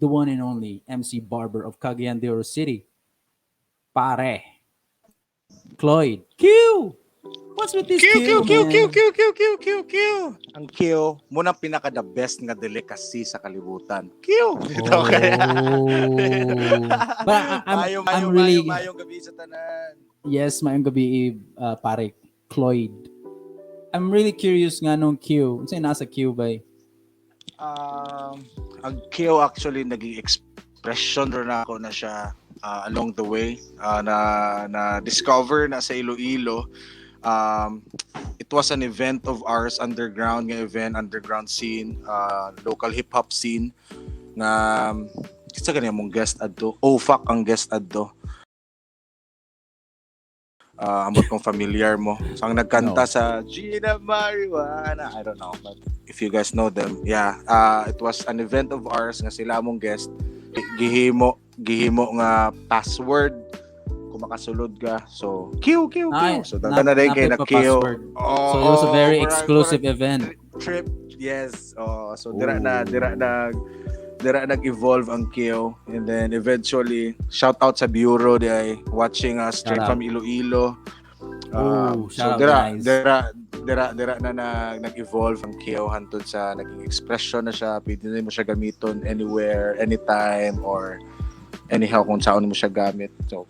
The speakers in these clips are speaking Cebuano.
The one and only MC Barber of Cagayan de Oro City. Pare. Cloyd. Q! What's with this Q, Q, Q, Q, man? Q, Q, Q, Q, Q, Q. Ang Q, mao nang pinaka the best nga delicacy sa kalibutan. Q! Dito kaya. Oh. But I'm, Mayo, I'm mayo, really mayo, mayong gabi sa tanan. Yes, maayong gabi, pare Cloyd. I'm really curious nganong Q. Unsay nasa Q ba? Ang Q actually naging expression rin ako na siya along the way na na discover na sa Iloilo. It was an event of ours, underground nga event, underground scene, local hip hop scene nga kinsa gani among guest adto? Oh fuck, ang guest adto. Ambot kong familiar mo. So, ang nagkanta No. sa Gina Marijuana, I don't know, but if you guys know them, yeah, it was an event of ours nga sila among guest. Gihimo nga password kung makasulod ka. So, Q, Q, Q. Ay, So, daghan na rin kay napit na pa Q. password. Oh, So it was a very exclusive event. Trip. Yes. Oh, so dira na Ooh. dira nag-evolve ang Q and then eventually shout out sa bureau diay watching us straight Shout out. from Iloilo. Ooh, So shout out, dira guys. dira na nag-evolve ang Q hantod sa naging expression na siya. Pwede na mo siya gamiton anywhere, anytime or anyhow kung saan mo siya gamit. So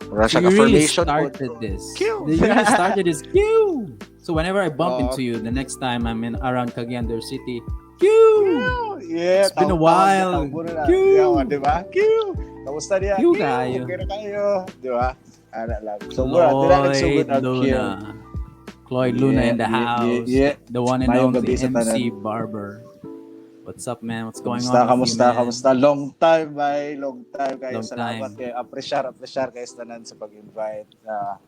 mura So siya you really affirmation po. started this. Q. You really started this Q. So whenever I bump Oo. into you the next time I'm in around Cagayan de Oro City, Q. Yeah, It's been a tawag-tawag while. na, tawag na. Q. Yeah, di ba? Q. Kamusta niya? Q kayo. Okay na kayo. Di ba? Ana lang. So, mura, dira nagsugod Cloyd ang Q. Luna. Cloyd Luna in the house. The one and Mayong only gabi sa tanan. MC Barber. What's up, man? What's going Kamusta, on with you, kamusta, man? Kamusta? Long time, bay. Long time kayo. Long Salamat time. kayo. Appreciate kayo sa tanan sa pag-invite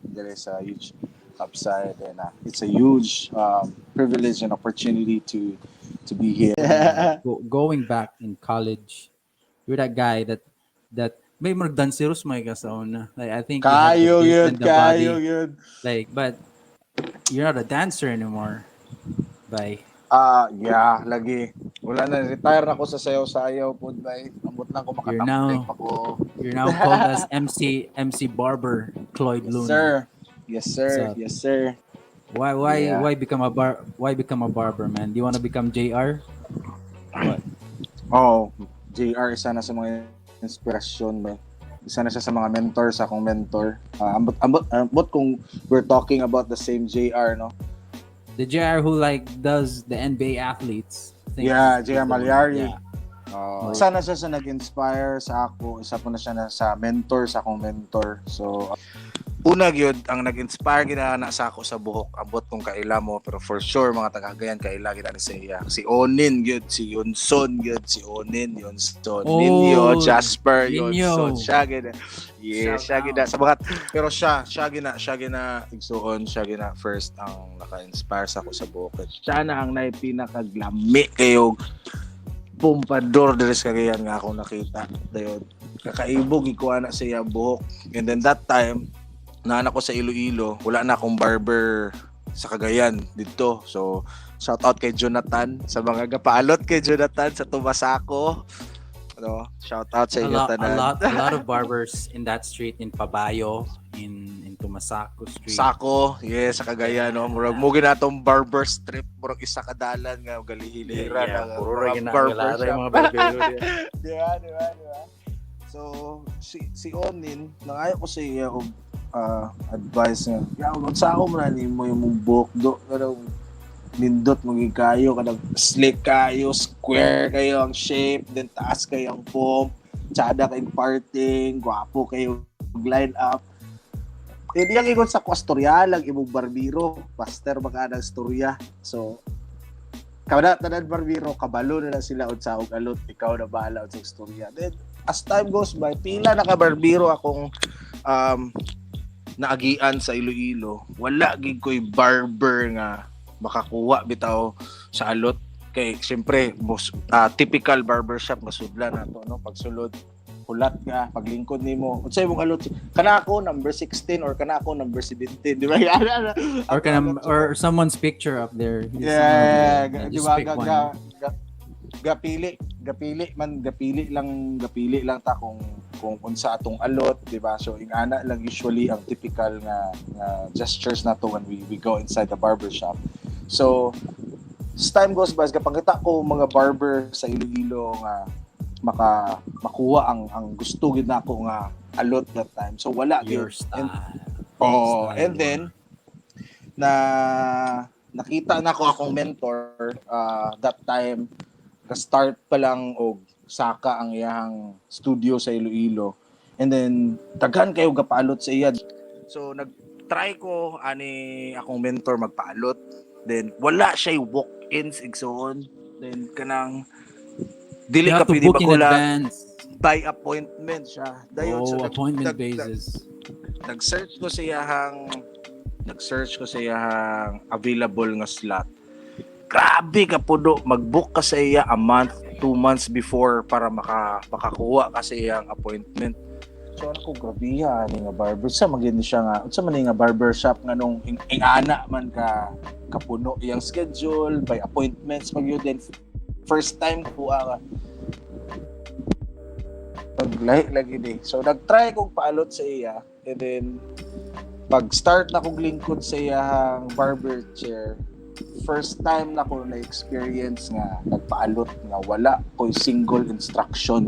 diri sa huge upside. And it's a huge privilege and opportunity to be here. Going back in college, you're that guy that may magdanseros may ka sa una. Like, I think you have the Kayo face yun, and the body. Kayo yun. Like, but you're not a dancer anymore. Bye. Ah, yeah, lagi. Wala na, retire na ako sa sayaw-sayaw po, bay. Ambot lang ko You're makatambling now pa ko. You're now called as MC Barber Cloyd Yes, Luna. sir. Yes, sir. What's up? Yes, sir. Why why become a barber, man? Do you want to become JR? What? Oh, JR, isa na sa mga inspirasyon ba. Isa na siya sa mga mentor sa akong mentor. Ambot kung we're talking about the same JR, no? The JR who like does the NBA athletes. I think Yeah, is JR the one. Malyari. Yeah. Isa na siya sa nag-inspire sa ako, isa po na siya na sa mentor sa akong mentor. So, una gyud ang nag-inspire gina na sa ako sa buhok, ambot kung kaila mo, pero for sure mga taga-Cagayan kaila gina ni siya. Si Onin gyud, si Yunson gyud, si Onin Yunson, Oh, Ninyo, Jasper Ninyo. Yunson, siya gina. Yeah, Shout siya gina out. sa mga pero siya gina igsuon, siya gina first ang naka-inspire sa ako sa buhok. Siya na ang naay pinakaglami kayo pumpador diri sa Cagayan nga akong nakita. Dayon kakaibog ikuha na sa iya buhok. And then that time, naan ako sa Iloilo, wala na akong barber sa Cagayan dito. So, shout out kay Jonathan sa mga gapaalot kay Jonathan sa Tumasako. Ano, shout out sa A inyo lot, a tanan. lot of barbers in that street in Pabayo, in Tumasaco Street. Sako, yes, sa Cagayan, no. Murag mo ginatong barber strip, murag isa ka dalan nga galihilira Yeah, na puro ra mga gina barber barber shop. mga barbero diya. Di ba? So, si Onin, nangayo ko sa iya og advice nga. Ya, unsa ako man nimo yung mong buhok do, kanang nindot mo gid kayo, kanang slick kayo, square kayo ang shape, then taas kayo ang pump, tsada kay parting, gwapo kayo line up. Eh, di ang ingon sa ko, astorya lang imong barbiro, master baka ng storya. So, kada tanan barbiro kabalo na sila unsa og alot, ikaw na bahala unsa istorya. Then as time goes by, pila na ka barbiro akong naagian sa Iloilo, wala gid ko'y barber nga makakuha bitaw sa alot kay siyempre most typical barbershop masudlan nato, no? Pagsulod, hulat ka, paglingkod nimo, unsay imong alot? Kana ako number 16 or kana ako number 17, di ba? Or can or someone's picture up there. Yeah, Someone, di just ba? pick Ga, one. ga, ga, gapili gapili man, gapili lang ta kung unsa atong alot, di ba? So ingana lang usually ang typical nga gestures nato when we go inside the barber shop. So as time goes by, gapangita ko mga barber sa Iloilo nga makuha ang gusto gid nako nga alot that time. So wala Your gyud. Style. And, oh, Style and then na nakita na ko akong mentor that time, ka-start pa lang og saka ang iyang studio sa Iloilo. And then daghan kayo gapaalot sa iya. So nag-try ko ani akong mentor magpaalot. Then wala siya walk-ins, igsoon. Then kanang dili You ka have to pwede book in bakula, advance. By appointment siya. Dayon Oh, so appointment basis. Nag-search ko sa iyahang available nga slot. Grabe ka puno, mag-book ka sa iya a month, 2 months before para makakuha ka sa iyang appointment. So ano ko, grabe ani nga barber sa magindi siya nga unsa man ni nga barber shop nga nung ingana man ka kapuno iyang schedule, by appointments pag yun. Then first time ko paglahi lagi ni. So nagtry kong paalot sa iya and then pag start na kong lingkod sa iyang barber chair, first time na ko na experience nga nagpaalot nga wala ko'y single instruction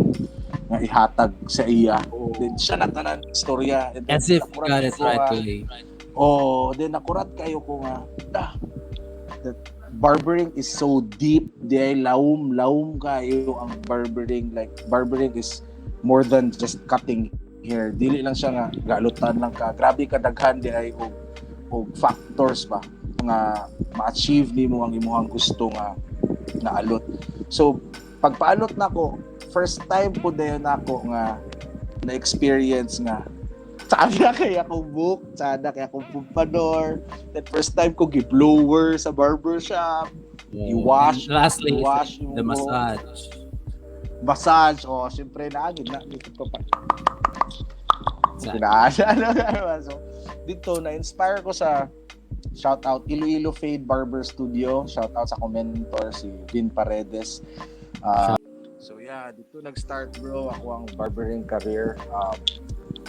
nga ihatag sa iya. Then siya na tanan istorya. And then As if you nakurat got it ko right nga, away. oh, then nakurat kayo ko nga that barbering is so deep. Di ay lawom, lawom kayo ang barbering. Like, barbering is more than just cutting hair. Dili lang siya nga galutan lang ka. Grabe ka daghan di ay og factors ba nga ma-achieve nimo ang imuhang gusto nga alot. So pagpaalot nako, first time po dayon nako nga na experience nga sana kay akong buhok, sana kay akong pumpador. Then first time ko gi-blower sa barber shop. I-wash, And lastly, i-wash yung the buhok. Massage. Massage. Oh, siyempre naagid na dito pa pa. Exactly. Ano, so, dito na-inspire ko sa, shout out Iloilo Fade Barber Studio. Shout out sa akong mentor si Vin Paredes. So yeah, dito nag-start, bro, ako ang barbering career.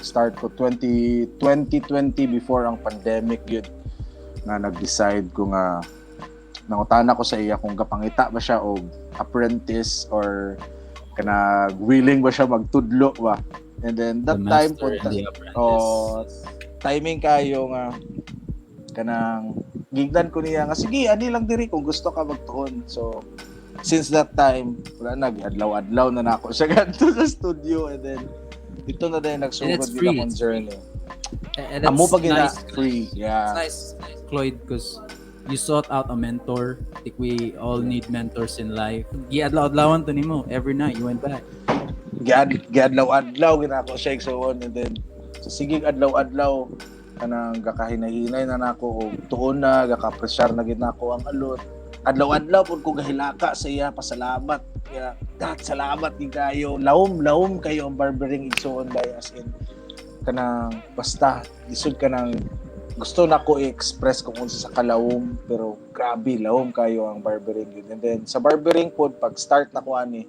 Start ko 20 2020 before ang pandemic yun nga nag-decide ko nga nangutana ko sa iya kung gapangita ba siya og apprentice or kanang willing ba siya magtudlo ba. And then that The time master po and the apprentice. Oh, timing kayo nga kanang gigdan ko niya nga sige, ani lang diri kung gusto ka magtuon. So since that time, wala na, adlaw-adlaw na nako siya gadto sa studio and then dito na din And nagsugod it's gid free, akong it's journey. And that's Amo pa gina nice. Free. Yeah. It's nice, Cloyd, because you sought out a mentor. I think we all need mentors in life. Giadlaw-adlawan to nimo. Every night you went back. Giadlaw-adlaw gina ako siya so on and then sa sige adlaw-adlaw kanang gakahinay-hinay na nako og tuon na gakapresyar na gid nako ang alot. Adlaw-adlaw pud ko gahilaka sa iya, pasalamat kaya dat salamat gid kayo. Lawom, lawom kayo ang barbering, igsuon bay, as in kanang basta lisod ka nang gusto na ko i-express kung unsa sa kalawom, pero grabe lawom kayo ang barbering yun. And then sa barbering pod, pag start na ko ani,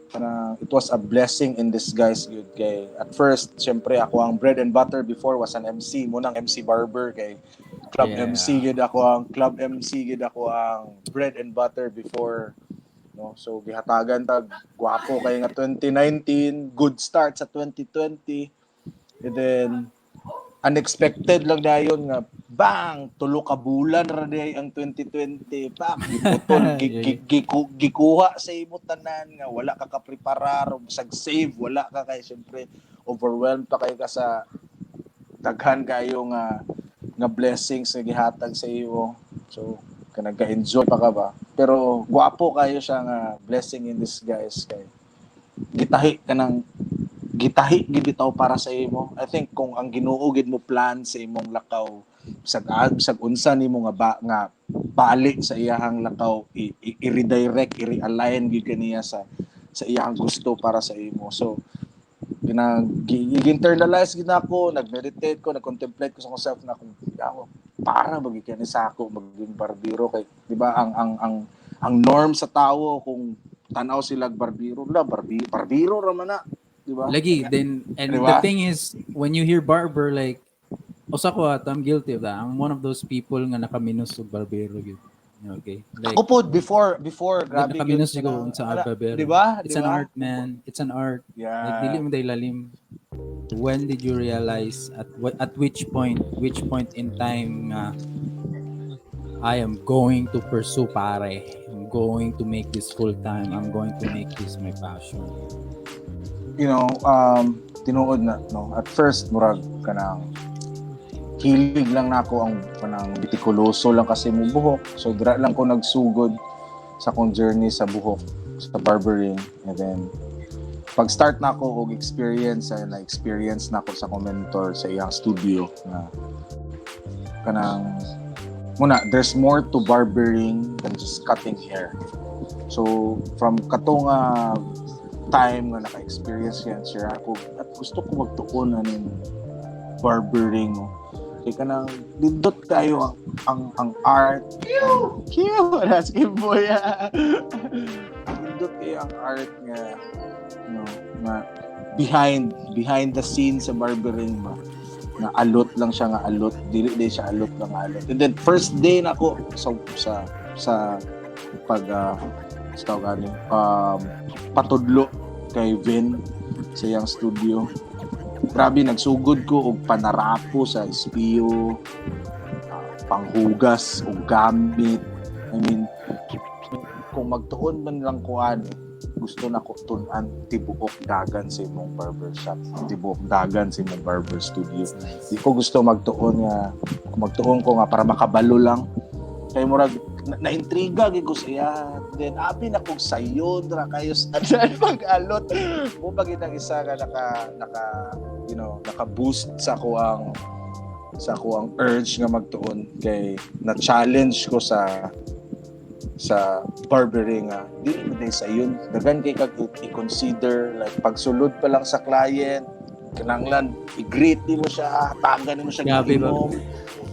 kanang it was a blessing in disguise gyud kay at first, syempre, ako ang bread and butter before was an MC mo nang MC barber kay club MC gyud ako, ang club MC gyud ako ang bread and butter before, no? So gihatagan tag gwapo kay nga 2019, good start sa 2020, and then unexpected lang dayon nga bang, tulo ka bulan ra diay ang 2020, pak, giputol, gikuha sa imo tanan nga wala ka kapreparar o bisag save wala ka kay syempre overwhelmed pa kay ka sa daghan kayo nga blessings nga gihatag sa iyo. So kanang ka-enjoy pa ka ba, pero gwapo kayo siya nga blessing in disguise kay gitahi ka ng gitahi gid bitaw para sa imo. I think kung ang Ginoo gid mo plan sa imong lakaw, bisag unsa nimo nga ba nga bali sa iyahang lakaw, i-redirect, i-realign gid kaniya sa iyahang gusto para sa imo. So internalize gid nako, nag-meditate ko, nag-contemplate ko sa akong self na kung ako para magiging sa ako maging barbero kay di ba ang norm sa tawo kung Tanaw sila barbero la, barbero ra man na, di ba? Lagi then, and Diba? The thing is, when you hear barber, like, usa ko at I'm guilty of that. I'm one of those people nga nakaminos og barbero gyud. Okay? Like, Ako po before, grabe nakaminos gyud ko kanang- sa ala, barbero. di ba? It's Di an ba? Art, man. It's an art. Like, dili mo day lalim. When did you realize, at what at which point in time nga I am going to pursue, pare? I'm going to make this full time. I'm going to make this my passion. Tinuod na, no? At first, murag kanang hilig lang nako ang kanang bitikuloso lang kasi mo buhok. So dira lang ko nagsugod sa akong journey sa buhok, sa barbering. And then pag start na ako og experience ay na experience na ako sa akong mentor sa iyang studio na kanang muna there's more to barbering than just cutting hair. So from kato nga time nga naka-experience yan siya ako at gusto ko magtuon aning barbering, no? Kay kanang nindot kayo ang art. Cute! That's game boy. Nindot kayo ang art nga nga behind the scene sa barbering ba nga alot lang siya, nga alot, dili di siya alot lang nga alot. And then first day na ako sa pag sa tawag ani, patudlo kay Vin sa iyang studio, grabe, nagsugod ko og panarapo sa espiyo, panghugas og gamit. I mean, kung magtuon man lang ko ani, gusto na ko tun-an tibuok dagan sa imong barbershop, tibuok dagan sa imong barber studio. Nice. Di ko gusto magtuon nga kung magtuon ko nga para makabalo lang, kay murag na intriga gyud ko sa iya. Then abi na kog sayon ra kayo sa pag-alot mo pag ang isa ka naka naka boost sa ako ang urge nga magtuon kay na challenge ko sa barbering nga dili mo day sayon, daghan kay kag i-consider, like pagsulod pa lang sa client, kinahanglan i-greet nimo siya, hatagan nimo siya Grabe ba? inom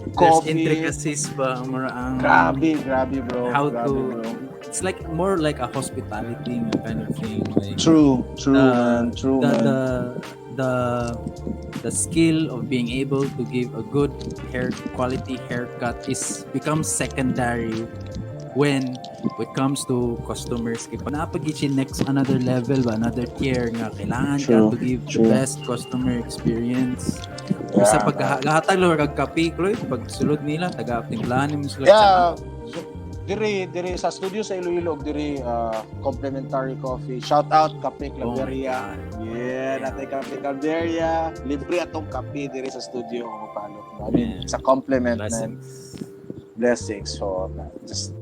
There's coffee. Intricacies ba mura ang Grabe, grabe, bro. How Grabe, to bro. It's like more like a hospitality kind of thing, like True, true, man, true, man. The skill of being able to give a good hair quality haircut is becomes secondary when it comes to customers, kay naa pa gyud siya next, another level ba, another tier nga kailangan ka to give the best customer experience. Sa paghahatag lang kag kape, Cloyd, pag sulod nila, taga timplahan mo sila. Yeah. So, diri sa studio sa Iloilo ug diri, complimentary coffee. Shout out Kape Oh my Claveria. God. Yeah, natay Kape Claveria. Libre atong kape diri sa studio kung mapalot mo. I mean, Man. it's a compliment, man. Blessings. Blessings. So, just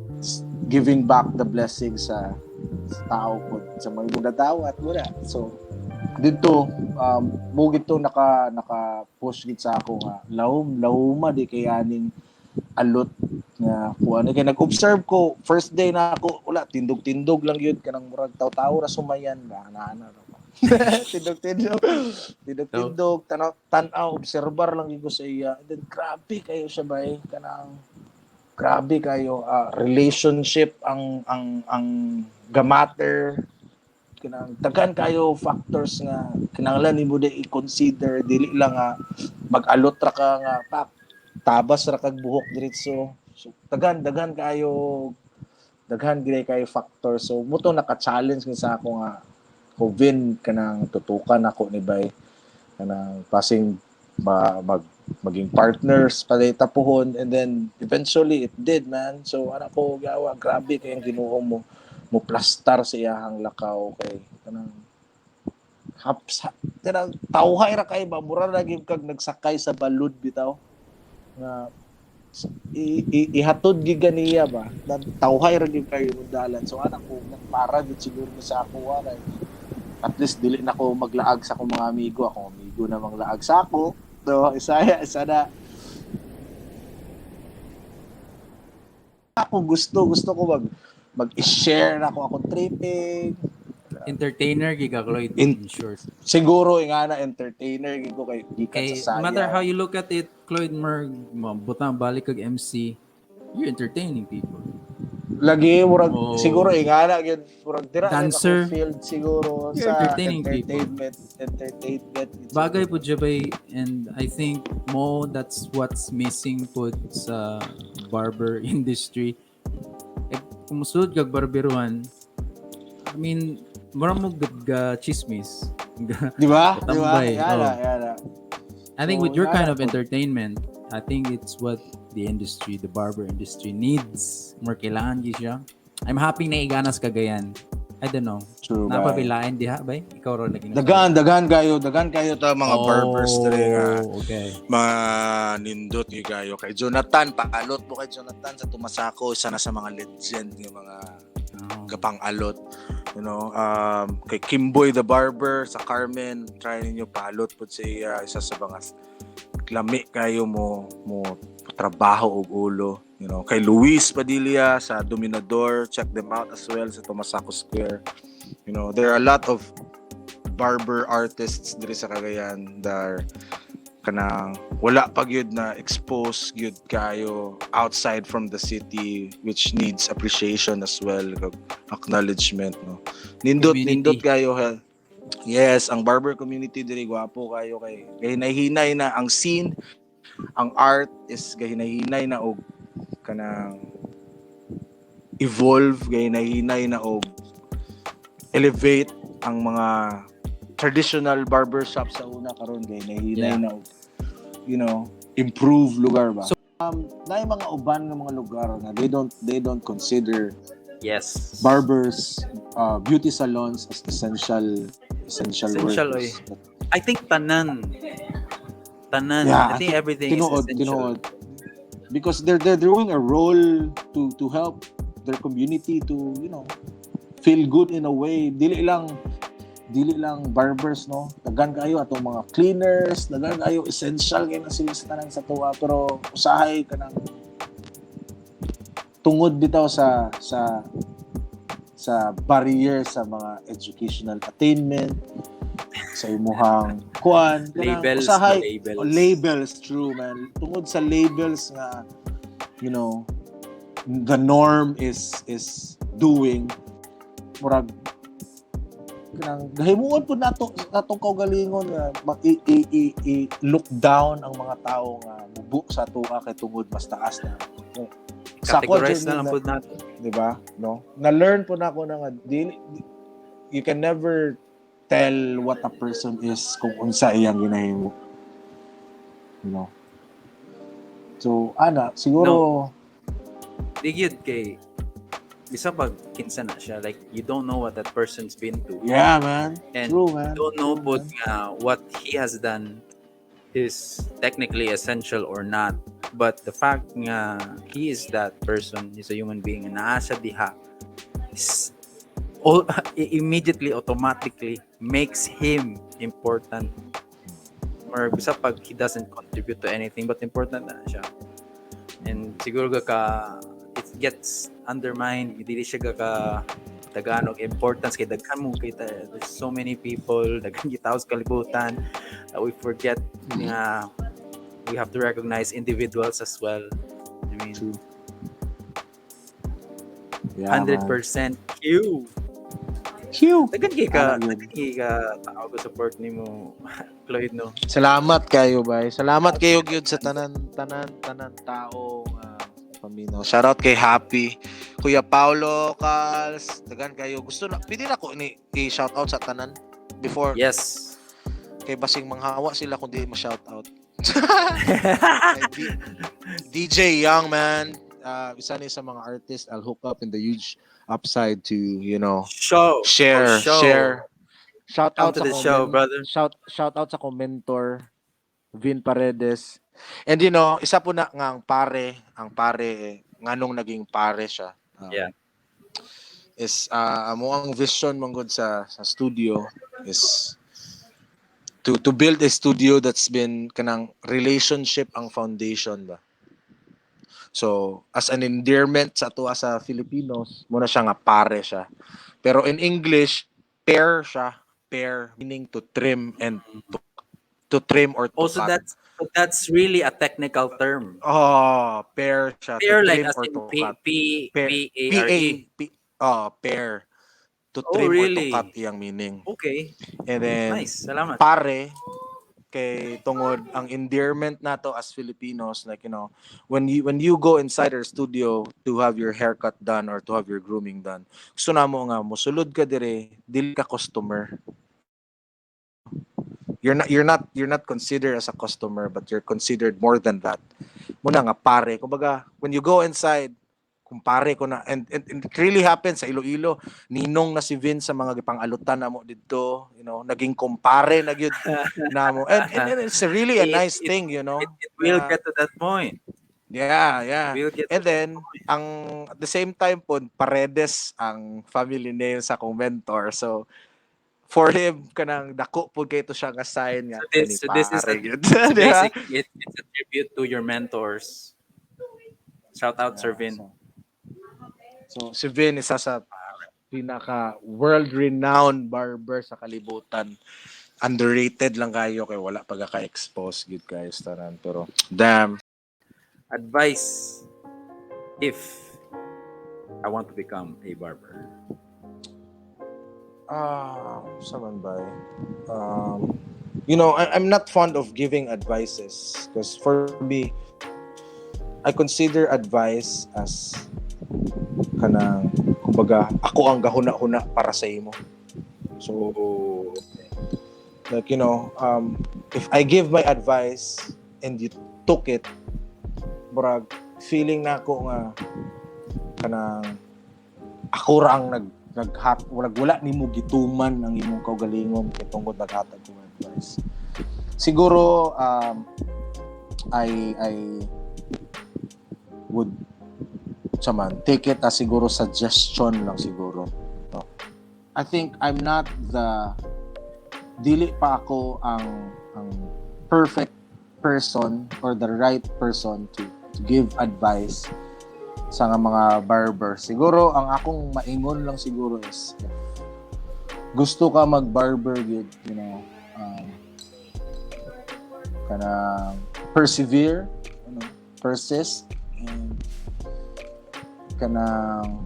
giving back the blessings sa tao po, sa mga ibang dadawat wala. So, dito, mo gito naka push gid sa ako nga lawom lawoma di kay aning alot nga kuan kay nag-observe ko first day na ako, wala, tindog-tindog lang yun, kanang murag taw-tawo ra sumayan ba ana ana ra ba. Tindog-tindog, tindog-tindog, tanaw tan-aw, obserbar lang gyud ko sa iya. And then grabe kayo siya bay, kanang grabe kayo, relationship ang gamatter, kanang daghan kayo factors nga kinahanglan nimo di i-consider, dili lang nga mag-alot ra ka nga pak tabas ra kag buhok diretso. So daghan daghan kayo, daghan gid kayo factor. So mo to naka-challenge gid sa ako nga ko Vin, kanang tutukan ako ni bay, kanang passing ma, mag maging partners pa tapuhon. And then eventually it did, man. So ana ko gawa, grabe kay ang Ginoo mo plastar sa iyahang lakaw kay kanang haps kanang tawhay ra kay ba, mura ra gyud kag nagsakay sa balud bitaw nga ihatod gyud ganiya ba, tawhay ra gyud kayo imong dalan. So ana ko para gyud siguro sa ako kay at least dili na ko maglaag sa akong mga amigo, akong amigo na manglaag sa ako. So isa isa na ako gusto ko mag-share na ako akong tripping. Entertainer giga, Cloyd, in short. Siguro nga na entertainer gid ko kay gikan Kay sa saya. no matter how you look at it, Cloyd Merg, butang balik kag MC, you're entertaining people. Lagi murag Oh. siguro ingana gyud, murag dira gyud ako Dancer. Field siguro You're sa entertaining people. entertainment. Bagay po siya bay, and I think mo that's what's missing po sa barber industry. Eh, kung musulod kag barberuhan, I mean, mura mo ga chismis. Di ba? Di ba? Tambay, Yana, oh. yana. I think So, with your kind of po. Entertainment, I think it's what the industry, the barber industry needs. More kailangan gyud siya. I'm happy na iganas Cagayan. I don't know. True ba? Napabilain diha bay? Ikaw ro lagi na. Daghan kayo ta mga barbers diri nga mga nindot gyud kayo. Kay Jonathan, paalot mo kay Jonathan sa Tomasaco, isa na sa mga legend nga mga gapang-alot. Kay Kimboy the Barber sa Carmen, try ninyo, paalot pud sa iya, isa sa mga lami kayo mo trabaho og ulo. Kay Luis Padilla sa Dominador, check them out as well sa Tomasaco Square. There are a lot of barber artists diri sa Cagayan that are kanang wala pa gyud na expose gyud kayo outside from the city, which needs appreciation as well kag acknowledgement, no? Nindot. Community. Nindot kayo ha. Yes, ang barber community diri gwapo kayo kay gahinay-hinay na ang scene, ang art is gahinay-hinay na og kanang evolve, gahinay-hinay na og elevate ang mga traditional barber shop sa una. Karon gahinay-hinay na og improve lugar ba. So- Naay mga uban nga mga lugar nga they don't consider barbers, beauty salons as essential Essential, workers. I think tanan. Tanan. Yeah, I think everything tinuod, is essential. Tinuod. Because they're doing a role to help their community to feel good in a way. Dili lang barbers, no? Daghan kayo atong mga cleaners, daghan kayo, essential kay na sila sa tanan sa tuwa, pero usahay kanang tungod bitaw sa barrier sa mga educational attainment sa imuhang kuan kanang Labels, usahay labels. Oh, labels, true man. Tungod sa labels nga the norm is doing, murag kanang gahimuon pud nato natong kaugalingon nga i look down ang mga tao nga mubo sa tuwa kay tungod mas taas na. Sa ako, Categorize na journey lang po natin. Di ba? No? Na-learn po na ako na nga dili, you can never tell what a person is kung unsa iyang ginahimo. So, ana, siguro Di gyud kay bisa pag kinsa na siya, like, you don't know what that person's been to. Yeah, man. And True, man. you don't know True, pud man. nga what he has done is technically essential or not, but the fact nga he is that person, he's a human being and naa siya diha is all, immediately, automatically makes him important, or bisa pag he doesn't contribute to anything, but important na siya. And siguro ga ka it gets undermined, dili siya ga ka tagaan og importance kay daghan mo kay there's so many people, daghan gyud tao sa kalibutan that we forget nga we have to recognize individuals as well. I mean, True. Yeah, 100% man. Q. Q. Daghan kay ka Ana, yun. Daghan kay ka tao ko support nimo, Cloyd, no? Salamat kayo, bay. Salamat kayo gyud sa tanan tanan tanan tao nga paminaw. Shout out kay Happy, Kuya Paulo Kals, daghan kayo. Gusto na pwede na ko ni i-shout out sa tanan before kay basing manghawa sila kung di mo shout out. Kay DJ Young man, isa ni sa mga artist I'll hook up in the huge upside to Show share For show. Share. Shout Come out to sa the show, brother. Shout out sa akong mentor Vin Paredes. And isa po na nga ang pare eh, nganong naging pare siya. Is amo ang vision man gud sa studio is to build a studio that's been kanang relationship ang foundation ba. So, as an endearment sa ato sa Filipinos, muna siya nga pare siya. Pero in English, pair siya, pair meaning to trim and to To trim or to Oh, so cut. that's really a technical term. Oh, pair siya. To Pair, like trim as or in to P cut. P Pair. P A P R A E. P, oh, pair. To Oh, trim or to really? Cut iyang meaning. Okay. And then Nice. Salamat. Pare kay tungod ang endearment nato as Filipinos, like, when you go inside our studio to have your haircut done or to have your grooming done, gusto namo nga mosulod ka dire, dili ka customer. You're not considered as a customer, but you're considered more than that. Mao na nga pare, kumbaga, when you go inside, kumpare ko na. And it really happens sa Iloilo. Ninong na si Vince sa mga gipang-alutan namo didto, naging kumpare na gyud namo, and it's really a nice thing. It will get to that point. Yeah. We'll get And then ang at the same time po, Paredes ang family name sa akong mentor, so for him, kanang dako po kay to siya nga sign nga So this is pare gyud. So Di ba? Basically, it's a tribute to your mentors. Shout out, Sir Vin. So si Vin, isa sa pinaka world-renowned barber sa kalibutan. Underrated lang kayo kay wala pa ka-expose gyud kayo tanan, pero damn. Advice if I want to become a barber. Ah, sa man ba? I'm not fond of giving advices because for me, I consider advice as kanang kumbaga ako ang gahuna-huna para sa imo. So like, if I give my advice and you took it, murag feeling na ako nga kanang ako ra ang nag naghat wala wala nimo gituman ang imong kaugalingon kay tungod naghatag ko advice. Siguro I would sa man take it as siguro suggestion lang siguro, no? I think I'm not the dili pa ako ang perfect person or the right person to give advice sa nga mga barber. Siguro ang akong maingon lang siguro is if gusto ka mag-barber gyud, kanang persevere, persist and kanang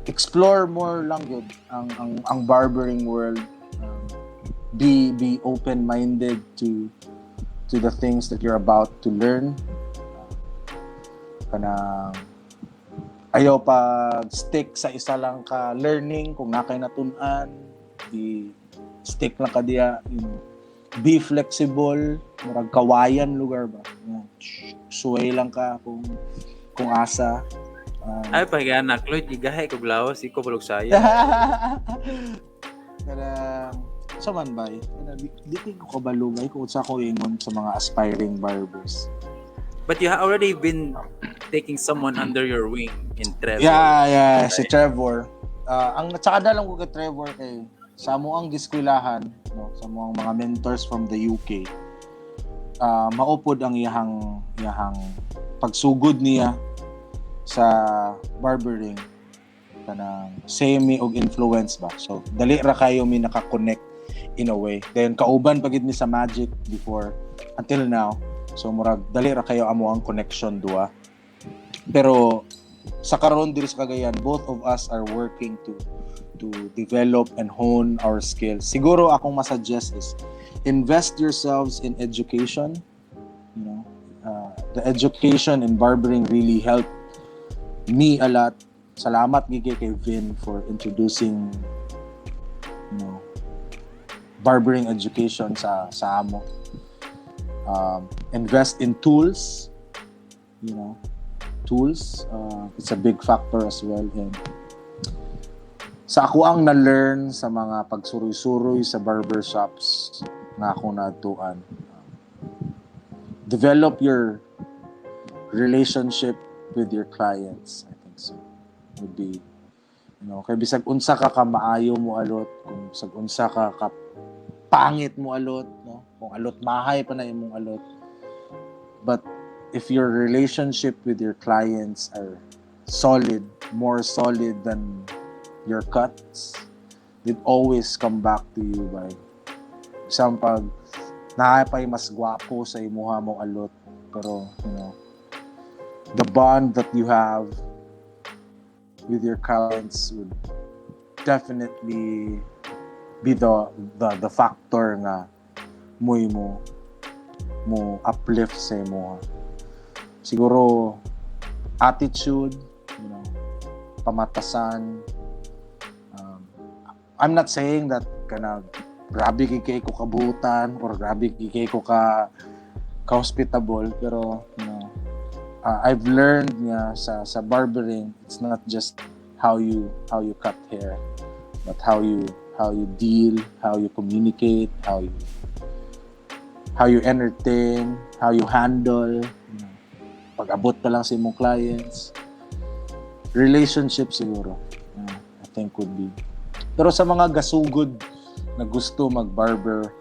explore more lang gyud ang barbering world. Be open-minded to the things that you're about to learn. Kanang ayaw pag stick sa isa lang ka learning. Kung naa kay natun-an, i stick lang ka diya. Be flexible, murag kawayan lugar ba. Yan. Suway lang ka kung asa. Ay, pag anak, Lloyd, gigahay kog lawas, iko balog sayo. Kanang sa man ba eh? Kanang di ko kabalo ba kung sa ko ingon sa mga aspiring barbers. But you have already been taking someone under your wing in Trevor. Yeah, si Trevor. Ang natsada lang ko kay Trevor kay sa amoang giskwilahan, no, sa amoang mga mentors from the UK. Mao pod ang iyahang pagsugod niya sa barbering, kanang same og influence ba. So dali ra kayo mi naka-connect in a way. Then kauban pa gid mi sa Magic before until now. So murag dali ra kayo amo ang connection duha. Pero sa karon diri sa Cagayan, both of us are working to develop and hone our skills. Siguro akong masuggest is invest yourselves in education. The education in barbering really helped me a lot. Salamat gigi kay Vin for introducing barbering education sa amo. Invest in tools. It's a big factor as well. And sa ako ang na-learn sa mga pagsuroy-suroy sa barbershops nga akong naadtuan, develop your relationship with your clients. I think so. Would be, kay bisag unsa ka ka maayo mo alot, kung bisag unsa ka ka pangit mo alot, no? Kung alot mahay pa na imong alot. But if your relationship with your clients are solid, more solid than your cuts, they'd always come back to you by some pag Naa pa'y mas gwapo sa imuha mo alot, pero the bond that you have with your clients would definitely be the factor nga mo'y mo uplift sa imuha. Siguro attitude, pamatasan. I'm not saying that kana grabe kay ko kabutan or grabe kay ko ka hospitable, pero I've learned nga sa barbering, it's not just how you cut hair, but how you deal, how you communicate, how you entertain, how you handle pag-abot pa lang sa imong clients. Relationship siguro, I think, would be. Pero sa mga gasugod na gusto mag-barber,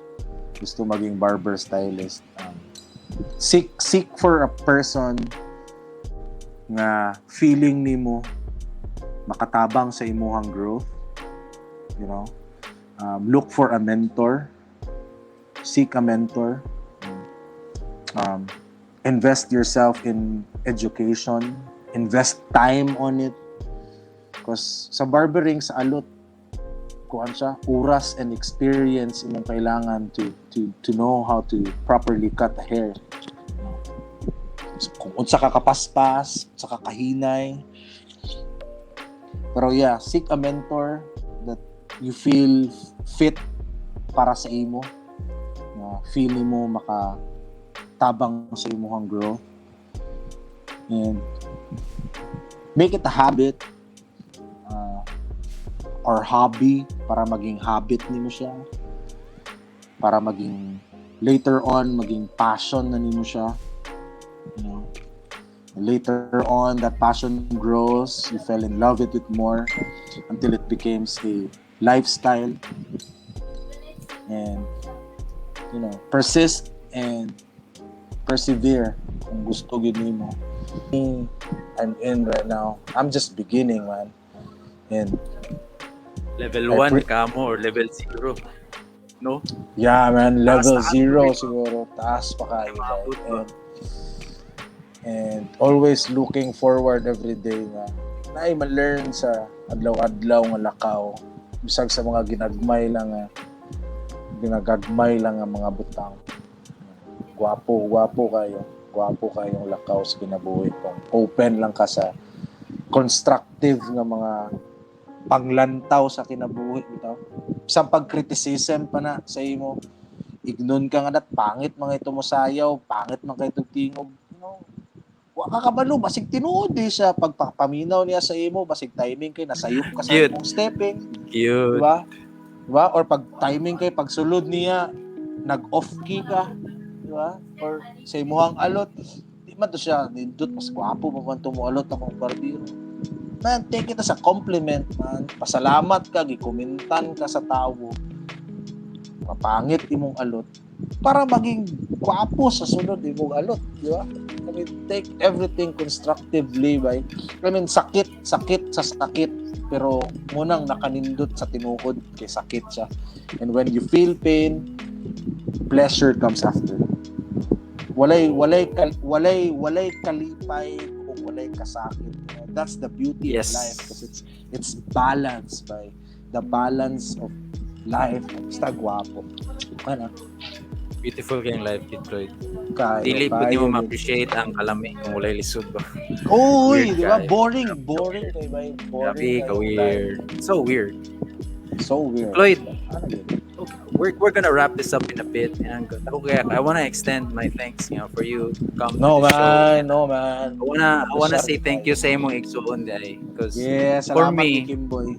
gusto maging barber stylist, seek for a person nga feeling nimo makatabang sa imuhang growth. Look for a mentor, seek a mentor, invest yourself in education, invest time on it, because sa barbering, sa alot, kuan siya, oras and experience imong kailangan to know how to properly cut the hair. So, kung unsa ka kapaspas, unsa ka kahinay. Pero yeah, seek a mentor that you feel fit para sa imo, nga feel nimo maka tabang sa imuhang growth, and make it a habit or hobby para maging habit nimo siya, para maging later on maging passion na nimo siya. Later on, that passion grows, you fell in love with it more until it becomes a lifestyle. And persist and persevere kung gusto gyud nimo. I'm in right now, I'm just beginning, man, and Level I 1 kamo or level 0. No? Yeah, man, level Taas, taas, 0 taas. Siguro. Taas pa kayo. Maabot Right? pa. And always looking forward every day nga naay ma-learn sa adlaw-adlaw nga lakaw. Bisag sa mga ginagmay lang nga ginagagmay lang nga mga butang. Gwapo, gwapo kayo. Gwapo kayong lakaw sa kinabuhi kung open lang ka sa constructive nga mga panglantaw sa kinabuhi bitaw. Sa pag-criticism pa na sa imo, ignon ka nga dat pangit mga ito mo sayaw, pangit man kay itong tingog. Wa ka kabalo, basig tinuod di siya pagpapaminaw niya sa imo, basig timing kay nasayop ka sa Cute. Imong stepping, Cute. di ba? Di ba? Or pag timing kay pagsulod niya, nag-off key ka, di ba? Or sa imuhang alot, di man to siya nindot, mas gwapo pa man to mo alot akong barbero. Man, take it as a compliment, man. Pasalamat ka, gikomentan ka sa tawo. Mapangit imong alot para maging gwapo sa sunod imong alot, di ba? I mean, take everything constructively, by I mean, sakit, sakit sa sakit, pero munang nakanindot sa tinuod kay sakit siya. And when you feel pain, pleasure comes after. Walay kalipay kung walay kasakit. That's the beauty of life because it's balanced by the balance of life. Basta gwapo. Ano? Beautiful kayong life, Kid Floyd. Kayo, Dili po di kayo. Mo ma-appreciate ang kalami kung walay lisod ba. Uy, Weird di ba? guy. Boring, boring kay ba? Boring Grabe ka kayo. Weird. So weird. So weird. Floyd. Ano yun? Okay, we're gonna wrap this up in a bit, and ako kaya I wanna extend my thanks, for you to come No to the show. Man, no man. I wanna say thank you sa imong igsuon diay because Yeah, for salamat me, ni Kimboy.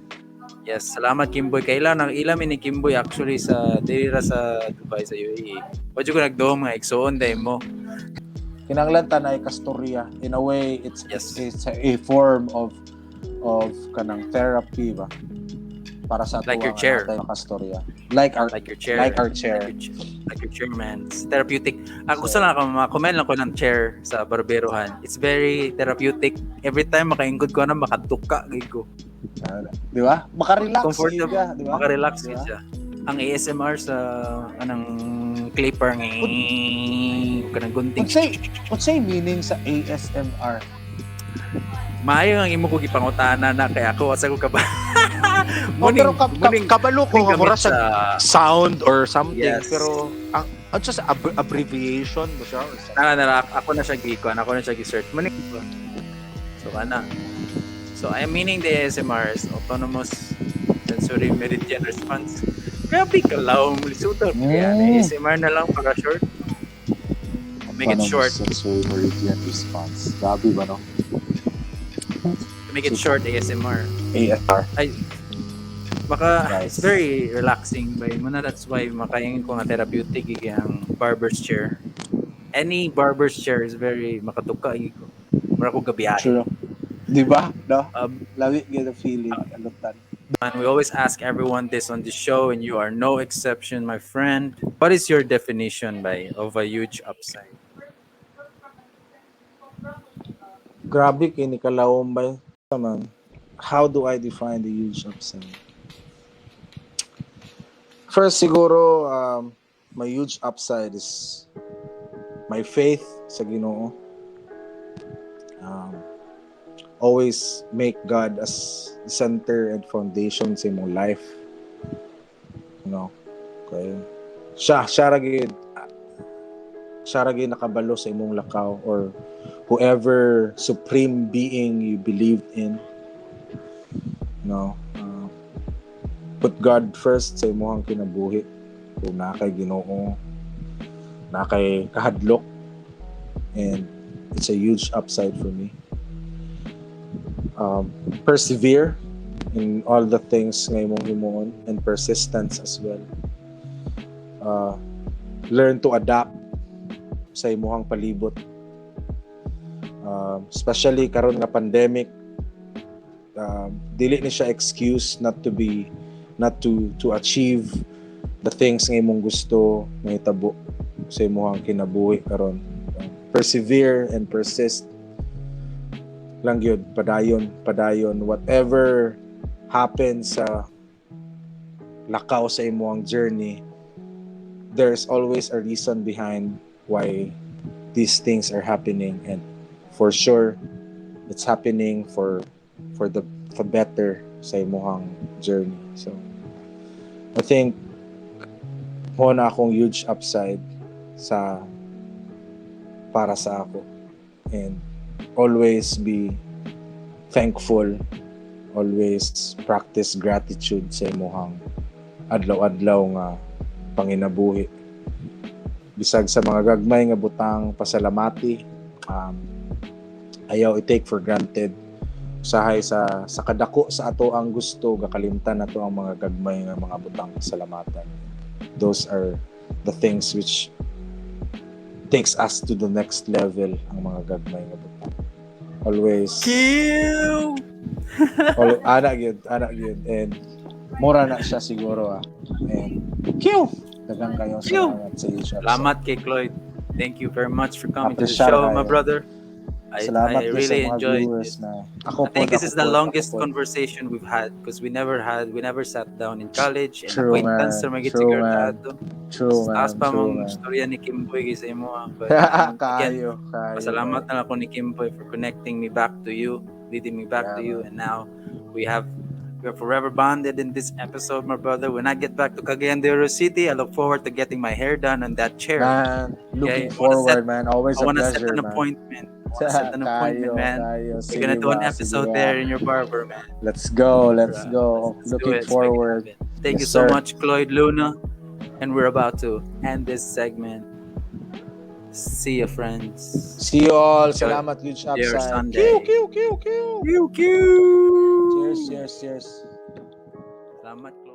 Yes, salamat, Kimboy. Kailan ang ila mi ni Kimboy actually sa diri ra sa Dubai, sa UAE. Wa ko nagdoom nga igsuon diay mo. Kinanglan ta na kastorya. In a way, it's it's a form of kanang therapy ba? Para sa Like ato your chair. nga kastorya. Like our Like your chair. Like our chair. Like your chair, man. It's therapeutic. Ako gusto lang ako ma-comment lang ko ng chair sa barberohan. It's very therapeutic. Every time makaingkod ko na makaduka gid ko. Di ba? Maka-relax Comfortable. ka, di ba? Maka-relax Di ba? gid siya. Ang ASMR sa anang clipper nga kanang gunting. Unsay meaning sa ASMR? Maayo ang imo ko gipangutana na kay ako asa ko ka ba. Oh, pero kabalo ko muning nga mura gamit sa sound or something, Yes. pero ang ano siya sa abbreviation ba siya or something? Na na ako na siya gikuan, ako na siya gi-search. Muning So ana. So I am meaning the ASMR is autonomous sensory meridian response. Grabe ka lawom lisuta. Kaya ASMR na lang para short. Make it Autonomous short. Sensory meridian response. Grabe ba, no? Make it short, ASMR. ASR. Ay, baka Nice. it's very relaxing ba mo na, that's why makaingin ko nga therapeutic gigi ang barber's chair. Any barber's chair is very makatuka ko. Mura ko gabiyahe. True. Di ba? No? Lami gyud the feeling. Alutan. And we always ask everyone this on the show, and you are no exception, my friend. What is your definition by of a huge upside? Grabe kay ni kalawom ba man. How do I define the huge upside? First, siguro, my huge upside is my faith sa Ginoo. Always make God as the center and foundation sa imong life. You know? Okay. Siya ra gyud. Siya ra gyud nakabalo sa imong lakaw or whoever supreme being you believed in. No? Put God first sa imong kinabuhi. Kung naa kay Ginoo, naa kay kahadlok, and it's a huge upside for me. Persevere in all the things nga imong himuon and persistence as well. Learn to adapt sa imong palibot. Especially karon nga pandemic, dili ni siya excuse not to be not to to achieve the things nga imong gusto mahitabo sa imong kinabuhi karon. Persevere and persist lang gyud, padayon, padayon, whatever happens sa lakaw sa imong journey, there's always a reason behind why these things are happening, and for sure it's happening for better sa imong journey. So I think mo na akong huge upside sa para sa ako, and always be thankful, always practice gratitude sa imong adlaw-adlaw nga panginabuhi, bisag sa mga gagmay nga butang, pasalamati. Ayaw i-take for granted. Usahay sa kadako sa ato ang gusto, gakalimtan nato ang mga gagmay nga mga butang salamatan. Those are the things which takes us to the next level, ang mga gagmay nga butang. Always Kill! All, ana gyud, ana gyud, and mura na siya siguro ah. And Q, daghang kayo Q! salamat sa inyo. Salamat kay Cloyd. Thank you very much for coming to the Appreciate show, kayo. My brother. Salamat I din sa really mga enjoyed viewers it. Na ako I think po, this is ako the po, longest ako po. Conversation we've had because we never sat down in college and True, acquaintance man. sa mga True, man. sigurado. True, man. Taas pa True, mong man. istorya ni Kimboy sa imo ah. But again, Kayo, kayo. pasalamat na lang ako ni Kimboy for connecting me back to you, leading me back Yeah, to you, and now we're forever bonded in this episode, my brother. When I get back to Cagayan de Oro City, I look forward to getting my hair done on that chair. Man, looking Okay, I wanna forward, man. Always I a want to set pleasure, an man. appointment. I wanna set an appointment, Kayo, man. kayo. We're gonna Sige do an ba, episode sige ba. There in your barber, man. Let's go, let's Bruh, go. let's do Looking it. Let's make it forward. Happen. Thank you Yes, so sir. Much, Cloyd Luna. And we're about to end this segment. See you, friends. See you all. Enjoy Salamat, huge your upside. Sunday. Q, Q, Q, Q. Q, Q. Cheers, cheers, cheers. Salamat, Cloyd.